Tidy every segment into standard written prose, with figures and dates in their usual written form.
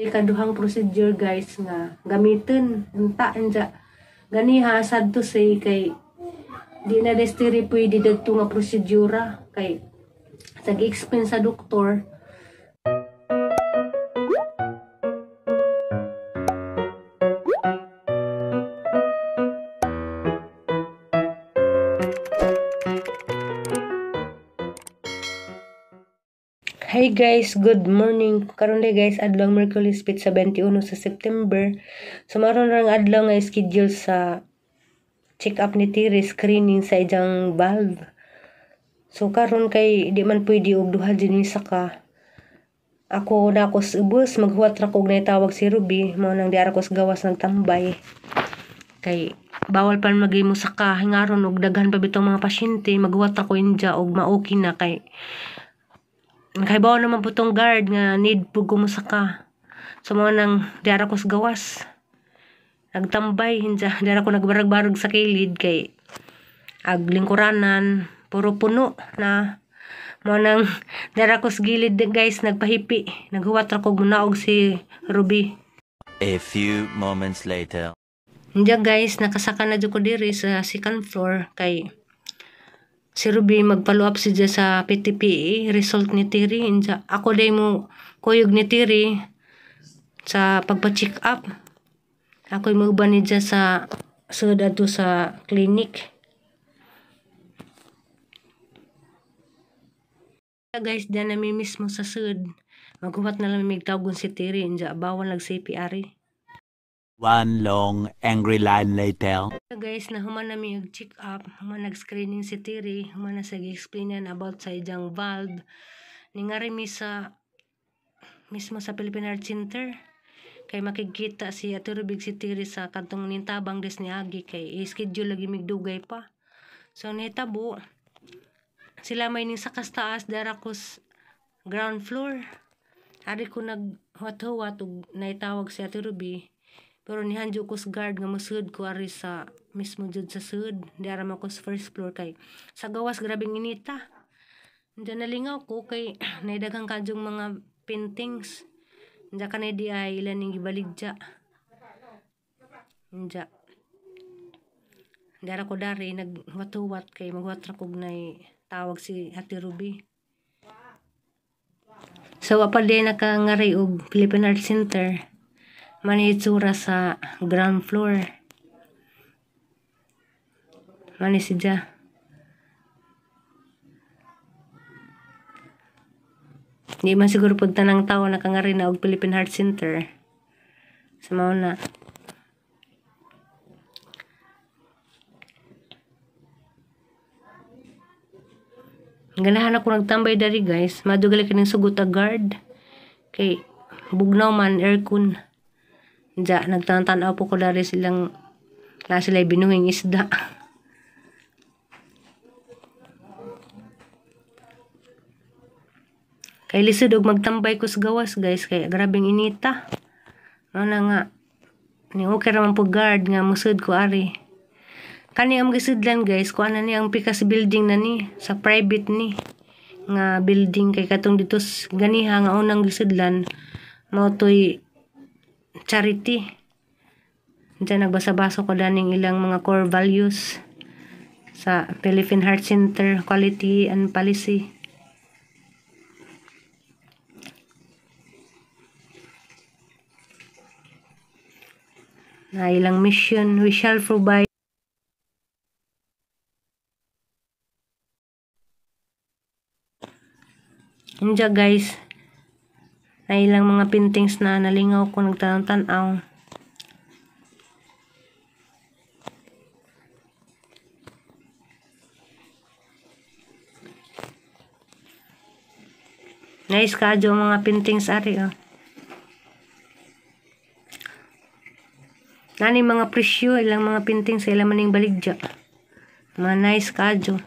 Ikaduhang procedure guys nga gamiton unta anja ganiha sad to say kay di na destiri pwede dadto nga prosedura kay sa gi-explain sa doktor. Hi guys, good morning. Karon day guys, adlaw Miyerkules petsa 21 sa September. So maron rang adlaw nga schedule sa check-up ni Tiri, screening sa iyang valve. So karon kay di man pwede og duha dinhi saka. Ako na ako sa ubos, maghuwat ra ko og naitawag si Ruby, mao nang di ara ko sa gawas nagtambay. Kay bawal pa magimo saka hingaron og daghan pa bitong mga pasyente, maghuwat ra ko inja og ma-okay na kay nakahibaw naman po tong guard nga need po kumusaka. So mga nang diara ko sa gawas. Nagtambay, hinja, diara ko nagbarag-barag sa kilid kay ag lingkuranan, puro puno na. Mga nang diara ko sa gilid guys, nagpahipi. Naghuwat ra ko munaog si Ruby. A few moments later. Hinja guys, nakasaka na jud ko diri sa second floor kay si Ruby mag-follow up siya sa PTPA result ni Tiri. Inja, ako day mo kuyog ni Tiri sa pagpa-check up. Ako'y mauban niya sa sud adto sa clinic. Guys, diyan nami mismo sa sud. Maghuwat na lang mig tawgon si Tiri. Inja, bawal nag-CPR. One long angry line later. Guys, na human nami og check up, human nag-screening si Tiri, human na sa gi-explainan about sa iyang valve. Ningari mi sa mismo sa Philippine Heart Center. Kay makikita si Ate Ruby si Tiri sa kadtong nintabang des ni Agi kay i-schedule lagi migdugay pa. So nitabo sila may ning sakas taas dara ko ground floor. Ari ko naghuwat-huwat ug naitawag si Ate Ruby. Pero nihanjo ko sa guard nga mosud ko ari sa mismo jud sa sud. Di ara man ko sa first floor kay sa gawas grabeng inita. Diyan nalingaw ko kay naidaghang kadyong mga paintings. Diyan kanay di ay ilan ning gibaligya. Diyan. Di ara ko dari naghuwat-huwat kay maghuwat ra kog nay tawag si Ate Ruby. So wa pa di nakangari og Philippine Heart Center. Manitsura sa ground floor. Mani siya. Di man siguro pud tanang tawo nakangari na og Philippine Heart Center. Sa mao na. Ganahan ako nagtambay dari guys. Madugali kaning sugot a guard. Kay bugnaw man aircon. Diya, nagtanaw po ko dari silang na sila binuhing isda. Kay lisod og magtambay ko sa gawas guys kay grabeng inita. Mao na nga ni okay ra man po guard nga musud ko ari. Kani ang gisudlan guys, kuan na ni ang pikas building na ni sa private ni nga building kay katong dito ganiha nga unang gisudlan mao toy charity. Diyan nagbasa-basa ko daning ilang mga core values sa Philippine Heart Center, quality and policy. Na ilang mission, we shall provide Inja guys, na ilang mga paintings na nalingaw ko nagtanong-tanaw. Nice kadyo ang mga paintings ari oh. Nani mga presyo ilang mga paintings sa ilang maning baligya. Mga nice kadyo.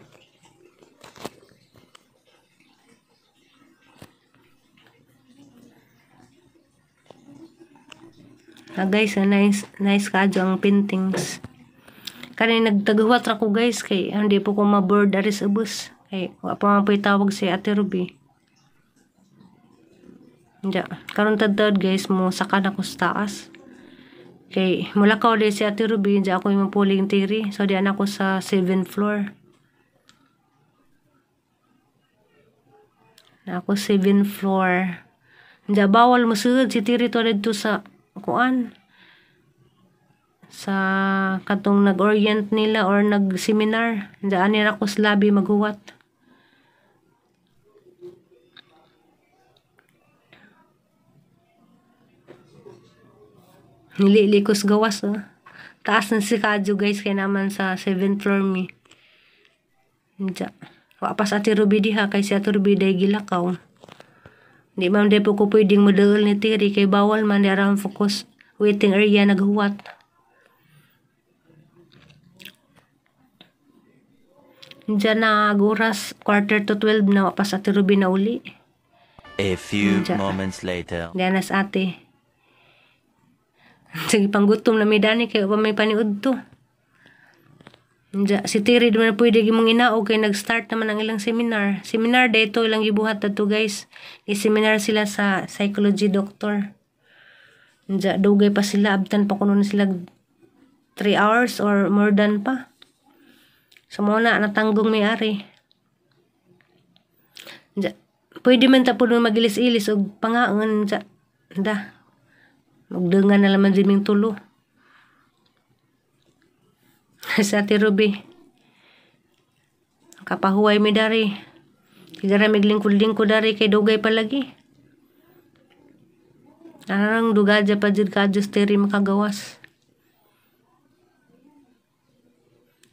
Ah, guys, nice, nice kadyo ang paintings. Kani nagtaghuwat ra ko guys kay hindi po ko ma-board ari sa bus. Kay wa pa man po'y tawag si Ate Ruby. Ja, karon tadtad guys mo saka na ko sa taas. Kay mulakaw di si Ate Ruby, ja ako yung mapuling Tiri. So diyan ako sa 7th floor. Na ako 7th floor. Ja bawal mosulod si Tiri to didto sa kuan. Sa katong nag-orient nila or nag-seminar. Ja ani ra ko sa lobby maghuwat. Nililikos gawas oh. Taas na si Kadyo guys kay naman sa 7th floor mi. Diya. Wa pa sa Ate Ruby diha kay si Ate Ruby day gilakaw. Di man day po ko pwedeng moduol ni Tiri kay bawal man di aram focus waiting area naghuwat. Diya na oras 11:45 na wa pa sa Ate Ruby na uli. A few Diya. Moments later. Diya na sa ate. Sige, panggutom na may dani kay pa may paniud to. Diya, si Tiri di man pwede gimong inaog kay nag-start naman ang ilang seminar. Seminar dito ilang gibuhat to guys. I-seminar sila sa psychology doctor. Diya, dugay pa sila, abtan pa kuno sila 3 hours or more than pa. So mo na natanggong may ari. Diya, pwede man ta pud magilis-ilis og pangaon diya. Da. Magdungan na laman din ming tulo. Sa Ate Ruby. Kapahuway mi dari. Sigara miglingkod-lingkod dari kay dugay palagi. Arang dugadya pa jud ka Diyos Tiri makagawas.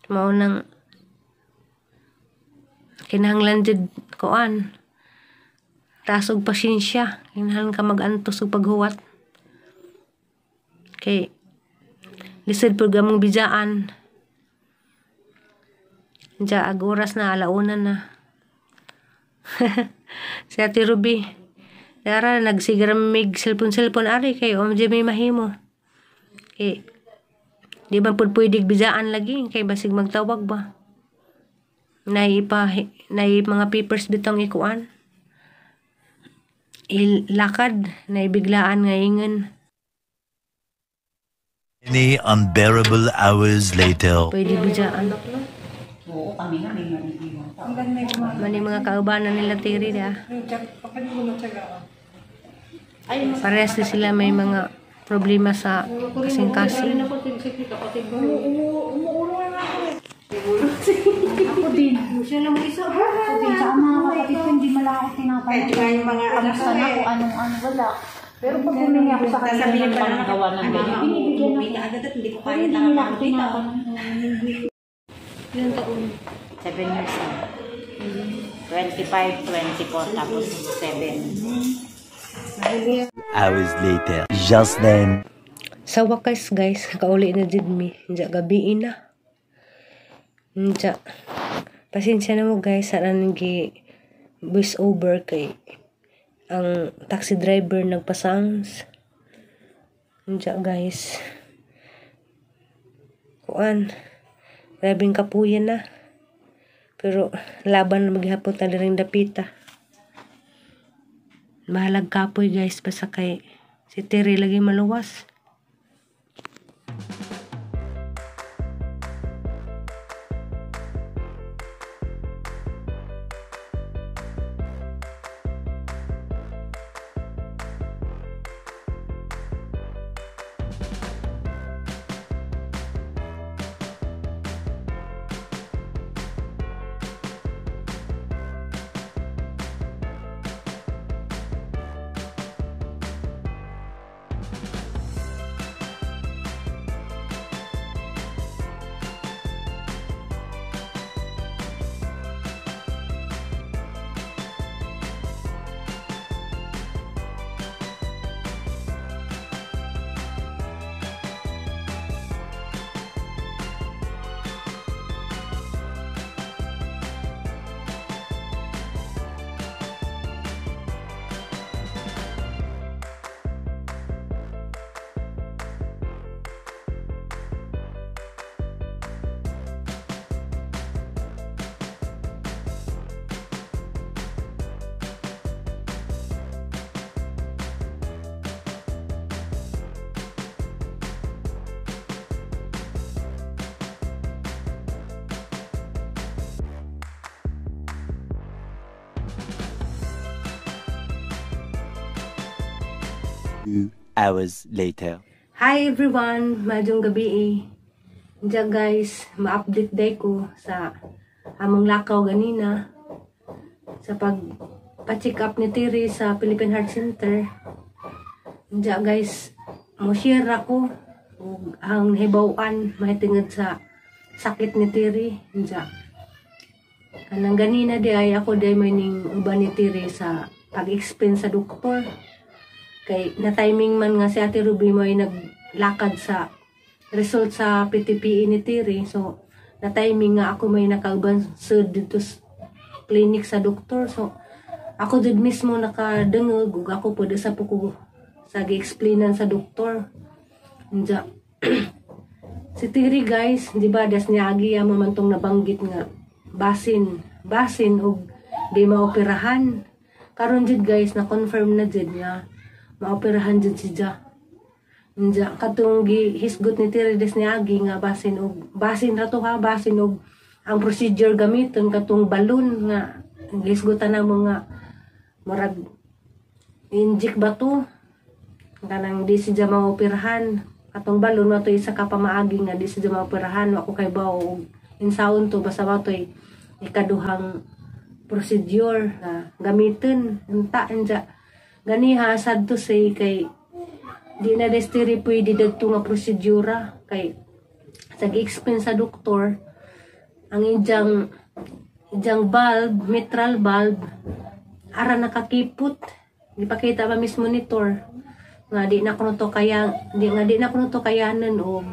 Mao nang kinahanglan jud kuan. Taas og pasensya, kinahanglan ka mag-antos og paghuwat. Kay lisod pud among bidjaan. Diya ag oras na alauna na. Si Ate Ruby dara nagsigaramig cellphone ari kay om di may mahimo. Kay di man pud pwede bidjaan lagi kay basig magtawag ba. Nay mga papers bitong ikuan. Ilakad nay biglaan nga ingon. Many unbearable hours later. Pwede bidjaan. Oo, kami nga may maiiwan. Mani mga kaubanan nila Tiri da. Parehas din sila may mga problema sa kasing-kasing. Ako din. Ako din. Sa mga kapatid ko, hindi man lang ako tinatanong. Kamusta na kung anong-ano, wala. Pero pag humingi ako sa kanila ng panggawa ng ganyan, binibigyan ako. Pero hindi nila ako tinatanong. Ilang taon? 7 years na. 25, 24, tapos 7. Hours later. Just then. Sa wakas guys, kauli na jud mi. Diya gabi na. Diya. Pasensya na mo guys, sana nagi voice over kay ang taxi driver nagpasangs. Diya guys. Kuan. Grabing kapuyan na. Pero laban na maghapon ta diring dapita. Mahalag kapoy guys, basta kay si Tiri lagi maluwas. 2 hours later. Hi everyone! Maayong gabi eh. Diya guys, ma-update day ko sa among lakaw ganina sa pag pa-check up ni Tiri sa Philippine Heart Center. Diya guys, mo share ako ug ang hibaw-an mahitingod sa sakit ni Tiri. Diya. Kanang ganina di ay ako di may ning uban ni Tiri sa pag-explain sa doktor. Kay na timing man nga si Ate Ruby mo ay naglakad sa result sa PTPE ni Tiri. So, na timing nga ako may nakauban sa dito sa clinic sa doktor. So, ako jud mismo nakadungog ug ako po sa po ko sa gi-explainan sa doktor. Unja, si Tiri guys, di ba, das niagi amo man tong nabanggit nga basin, basin og di maoperahan. Karon jud guys, na confirm na jud nga maoperahan jud si Ja. Unja, katong gihisgot ni Tiri des niagi nga basin og basin ra to ha, basin og ang procedure gamiton katong balon nga gihisgotan na mo nga murag inject ba to, kanang di siya maoperahan. Katong balon mo to, isa ka pamaagi nga di siya maoperahan. Wa ko kay bawo og insaon to, basta ba to'y ikaduhang procedure na gamitin unta. Anja ganiha, sad to say kay di na destiri pwede dadto nga prosedura kay sa gi-explain sa doktor, ang ijang ijang valve, mitral valve, ara nakakipot. Gipakita ba mismo ni Tor nga di na kuno to kaya, di nga di na kuno to kayanan og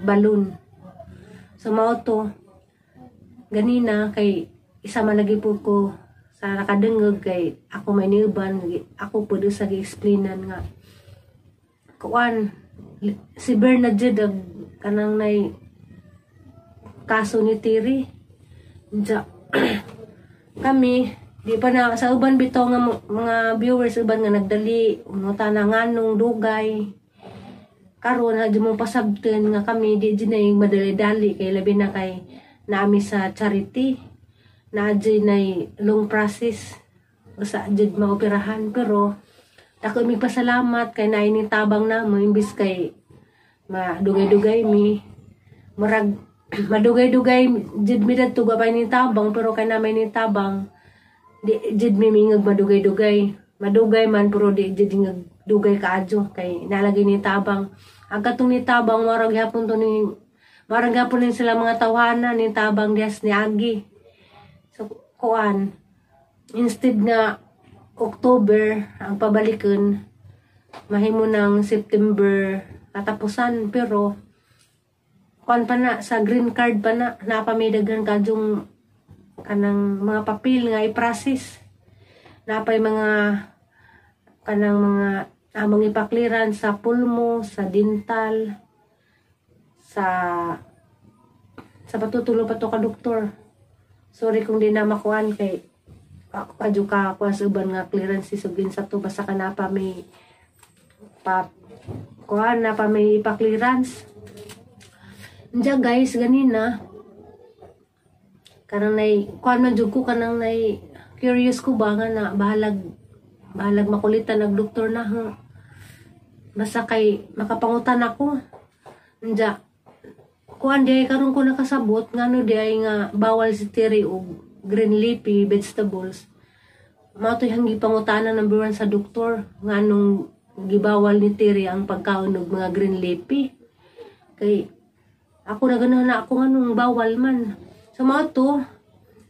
balon. So mao to ganina kay isa man lagi po ko sa nakadungog kay ako may niuban, ako po sa gi-explainan nga kuan si Bernard jud ang kanang nay kaso ni Tiri. Diya, kami di pa na sa uban bitaw nga mga viewers, uban nga nagdali unta na nganong dugay. Karon ha mo pasabten nga kami di jud na yung madali-dali kay labi na kay naami sa charity na jud nay long process usa jud maoperahan. Pero dako mi pasalamat kay naay ning tabang namo imbis kay madugay-dugay mi, murag madugay-dugay jud mi dadto pa ning tabang, pero kay namay ning tabang di jud mi mingag madugay-dugay. Madugay man pero di jud ngag dugay kaadyo kay nalagay ni tabang. Ang katong ni tabang, marag hapon to ni, marag hapon ni sila mga tawhana ni tabang dias ni agi. So kuan, instead nga October ang pabalikan, mahimo ng September katapusan. Pero kuan pa na sa green card pa na napamidaghan kadyong kanang mga papel nga i-process, napay mga kanang mga among ipa-clearance sa pulmo, sa dental, sa patutulo pa to ka doktor. Sorry kung di na makuan kay ako kadyo ka kuan sa uban nga clearance sugin sa to, basta ka na pa may pa kuan na pa may ipa-clearance. Diya guys, ganina kanang nay kuan man jud ko, kanang nay curious ko ba nga na bahalag bahalag makulitan nag doktor na ho, basta kay makapangutan ako. Diya kuan di ay karon ko nakasabot ngano di ay nga bawal si Terry og green leafy vegetables. Mao to'y hanggi pangutana number one sa doktor, nganong gibawal ni Terry ang pagkaon og mga green leafy, kay ako na ganahan na ako nganong bawal man. So mao to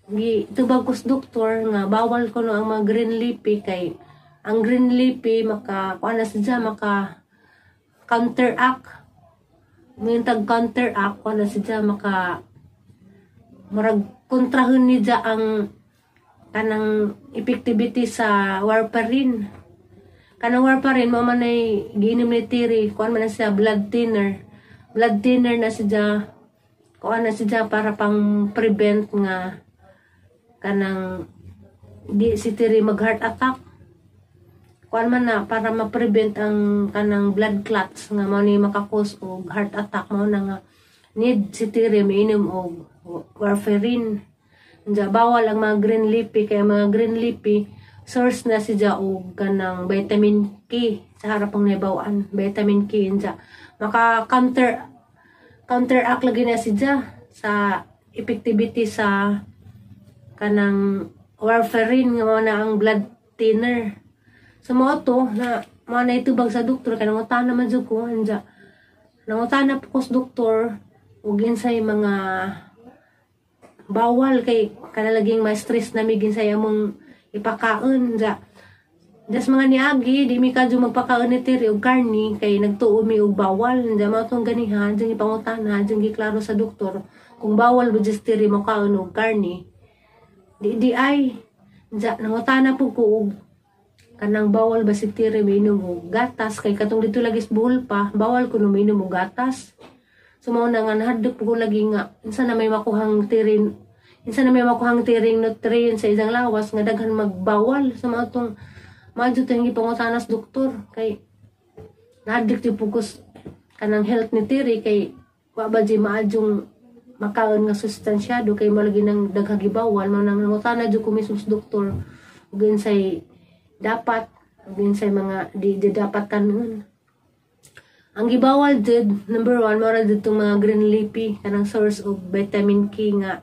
gi tubag ko sa doktor nga bawal ko no ang mga green leafy kay ang green leafy maka kuan na siya, maka counteract, tag counteract kuan na siya, maka murag kontrahon ni siya ang kanang effectivity sa warfarin. Kanang warfarin mo man ay giinom ni Tiri, kuan man na siya, blood thinner. Blood thinner na siya, kuan na siya para pang prevent nga kanang di si Tiri mag heart attack. Kuan man na para ma-prevent ang kanang blood clots nga mao ni maka-cause og heart attack. Mao na nga need si Tiri mainom og warfarin. Diya, bawal ang mga green leafy kaya mga green leafy source na siya og kanang vitamin K. Sa harapang naibawaan vitamin K inja maka counteract lagi na siya sa effectivity sa kanang warfarin nga mao na ang blood thinner. So mao to na mao na itubag sa doktor kay nangutana man jud ko anja. Nangutana po ko sa doktor ug ginsay mga bawal kay kana laging ma-stress na mi ginsay among ipakaon ja. Just mga niagi, di mi kadyo magpakaon ni Terry og karni kay nagtuo mi og bawal. Anja mao tong ganihan, dyan ipangutana, dyan giklaro sa doktor kung bawal ba just Terry mokaon og karni. Di di ay Anja nangutana po ko og kanang bawal ba si Terry mainom og gatas kay katong dito lagi sa Bohol pa, bawal ko no mainom og gatas. So mao na nga nahadlok po ko lagi nga insa na may makuhang tiring nutrient sa isang lawas nga daghan magbawal. So mao tong madyo to yung gipangutana sa doktor kay nahadlok jud po ko kanang health ni Terry kay wa ba di maadyong makaon nga sustansyado kay mo lagi nang daghang gibawal. Mao nang nangutana jud ko mismo sa doktor ug unsay dapat ug unsay mga di dapat kanon. Ang gibawal jud number 1 mao ra jud tong mga green leafy kanang source of vitamin K nga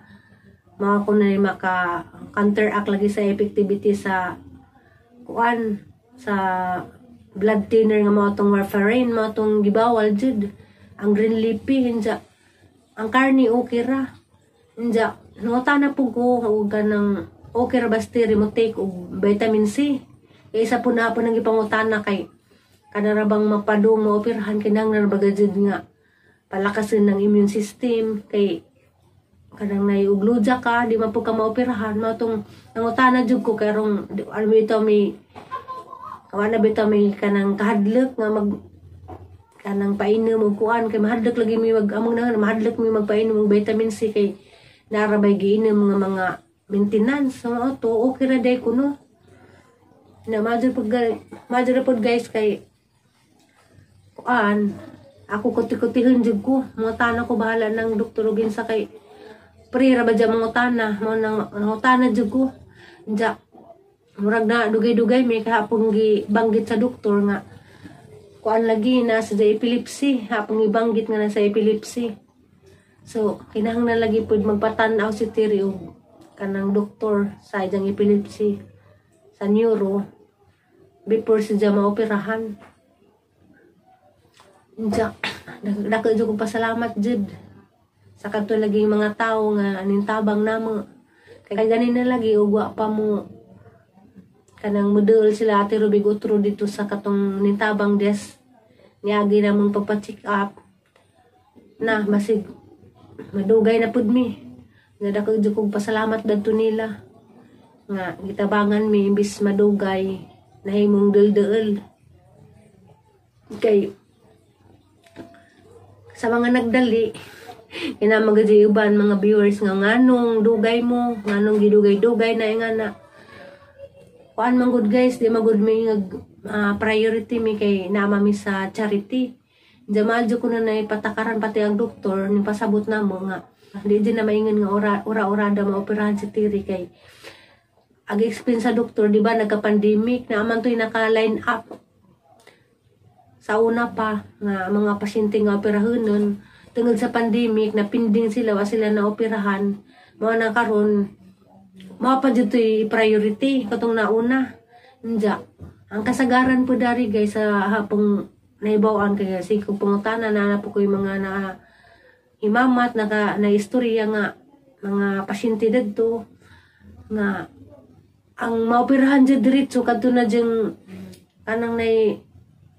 mao ko na maka counteract lagi sa effectivity sa kuan sa blood thinner nga mao tong warfarin. Mao tong gibawal jud ang green leafy. Hinja ang karni okay ra. Hinja nangutana pud ko og kanang okay ra ba si mo take og vitamin C kay isa po na po nang gipangutana kay kana ra bang mapadung maoperahan kinahanglan ba jud nga palakasin ng immune system kay kanang naiugluja ka di man po ka maoperahan. Mao tong nangutana jud ko kay rong ano bitaw may kawana bitaw may kanang kahadlok nga mag kanang painom og kuan kay mahadlok lagi mi mag among na mahadlok mi magpainom og vitamin C kay nara bay giinom nga mga maintenance. So mao to okay ra day kuno na major pud guys kay kuan ako kuti-kutihon jud ko mangutana ko bahala ng doktor og sa kay pre ra ba dyan mangutana. Mao nang nangutana jud ko. Nja murag na dugay-dugay may kahapon gibanggit sa doktor nga kuan lagi na sa epilepsy, hapon gibanggit nga na sa epilepsy. So kinahanglan lagi pud magpatan-aw si Terry og kanang doktor sa iyang epilepsy sa neuro before siya maoperahan. Nja dako jud ko pasalamat jud sa kadto lagi mga tawo nga anintabang namo kay gani na lagi ug wa pa mo kanang model sila Ate Ruby Gutro dito sa katong nintabang des niagi namong pagpa-check up na masig madugay na pud mi nga dako jud kog pasalamat dadto nila nga gitabangan mi imbis madugay nahimong dul-dul kay sa mga nagdali kinamagad uban mga viewers nga nganong dugay mo, nganong gidugay-dugay na nga na kuan man gud guys, di magud mi priority mi kay nama mi sa charity. Jamal ko na naipatakaran pati ang doktor ning pasabot namo nga di din na maingon nga ora ora orada maoperahan si Tiri kay ag explain sa doktor, di ba nagka-pandemic na aman to'y naka-line up sa una pa nga mga pasyente nga operahanon. Tungod sa pandemic na pending sila, wa sila na operahan. Mao na karon mao pa jud to'y priority katong nauna. Nja ang kasagaran po dari guys sa hapong naibaw-an kay sig kog pangutana na na po ko yung mga na himamat naka na istorya nga mga pasyente didto nga ang maoperahan jud diretso kadto na jung kanang nay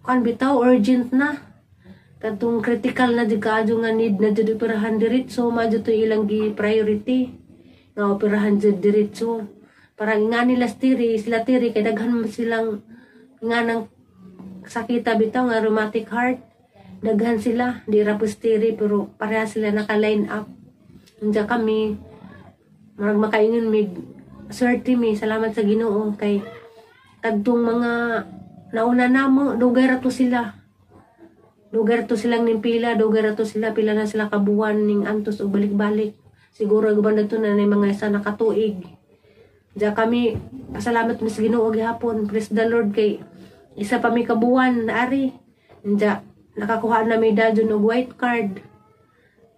kan bitaw urgent na kadtong critical na jud kaadyo nga need na jud operahan diretso. Mao jud to ilang gi priority nga operahan jud diretso para nga nila tiri sila tiri kay daghan man silang nga nang sakita bitaw nga rheumatic heart. Daghan sila, di ra pus tiri pero pareha sila naka line up. Unja kami murag makaingon mig swerte mi, salamat sa Ginoo kay kadtong mga nauna namo dugay ra to sila, dugay ra to silang nimpila, dugay ra to sila, pila na sila kabuwan ning antos og balik-balik. Siguro guban to na nay mga isa nakatuig. Diya kami pasalamat mi sa Ginoo gihapon, praise the Lord kay Isa pa mi kabuan ari. Nja nakakuha na mi dayon og white card.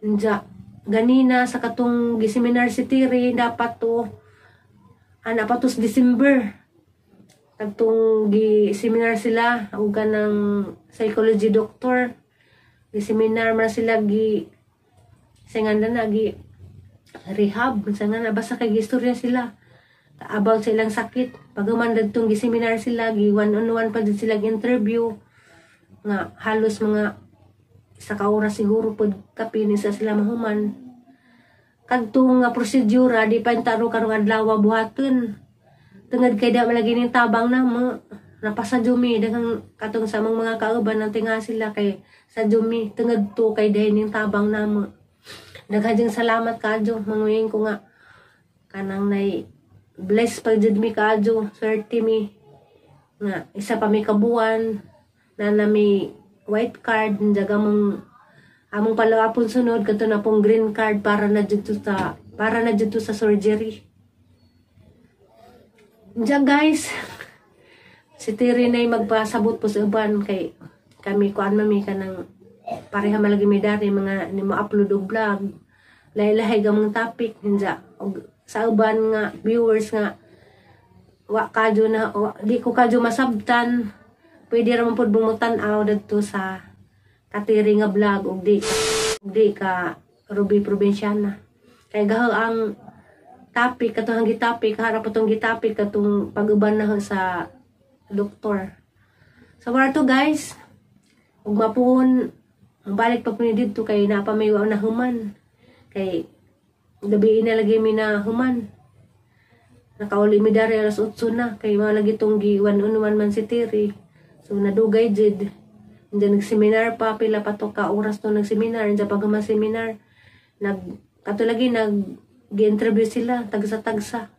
Nja ganina sa katong giseminar si Tiri, dapat to ana pa to sa December. Katong gi seminar sila og kanang psychology doctor. Gi seminar man sila, gi sa nga na gi rehab sa nga na, basta kay gistorya sila about sa ilang sakit. Pag dadtong gi-seminar sila, gi one on one pa jud sila interview nga halos mga isa ka oras siguro pud kapin sa sila mahuman. Kadtong nga prosedura, di pa taro karong adlaw buhaton tungod kay da malagi ning tabang na mo. Napasa jumi daghang katong sa among mga kauban nang tinga sila kay sa jumi tungod to kay dahil ning tabang namo. Daghan jud salamat kaadyo, manguyin ko nga kanang nay bless pag jud mi kaadyo, swerte mi nga isa pa mi kabuan na nami white card. Jaga mong among palawapon sunod kadto na pong green card para na jud to sa surgery. Diyan guys, si Terry na magpasabot po sa uban kay kami kuan mami kanang pareha malagi mi dari mga ni mo upload og vlog, lahi-lahi gamong topic. Hinja og sa uban nga viewers nga wa kadyo na wa, di ko kadyo masabtan, pwede ra man pud bumutan-aw dadto sa Katiri nga vlog ug di ka Ruby Provinciana kay gaho ang topic katong gitapik harap atong gitapik katong pag-uban na sa doktor. So wala to guys, ug mapuhon balik pa po ni didto kay naa pa may wa na human, kay gabi na lagi mi na human. Nakauli mi dari alas 8 na kay mao lagi tong gi one on one man si Terry, so nadugay jud. Hindi nag-seminar pa, pila pa to ka oras to nag-seminar. Hindi pa gama seminar, nag kato lagi nag gi-interview sila tagsa-tagsa.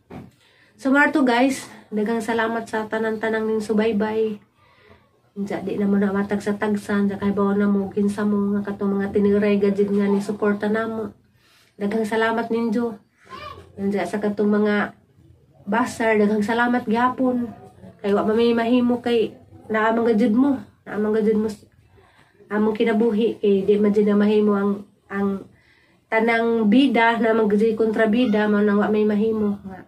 So marto guys, daghang salamat sa tanan-tanang ning subaybay. Diya, di na mo na matagsa-tagsa, diya kay bawa na mo, kinsa mo, nga katong mga tiniray gajid nga ni suporta namo. Daghang salamat ninyo. Diya sa katong mga basar, daghang salamat gihapon. Kay wa man may mahimo kay naamang gajud mo, naamang gajud mo among kinabuhi kay di man jud na mahimo ang tanang bida na man gajud kontrabida, mao nang wa may mahimo nga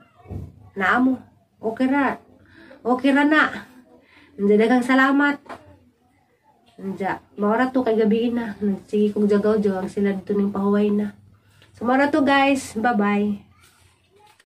naamo. Okay ra. Okay ra na. Hindi, daghang salamat. Anja, maura to kay gabi na. Sige kong jagaw ang sila dito ning pahuway na. So maura to guys. Bye-bye.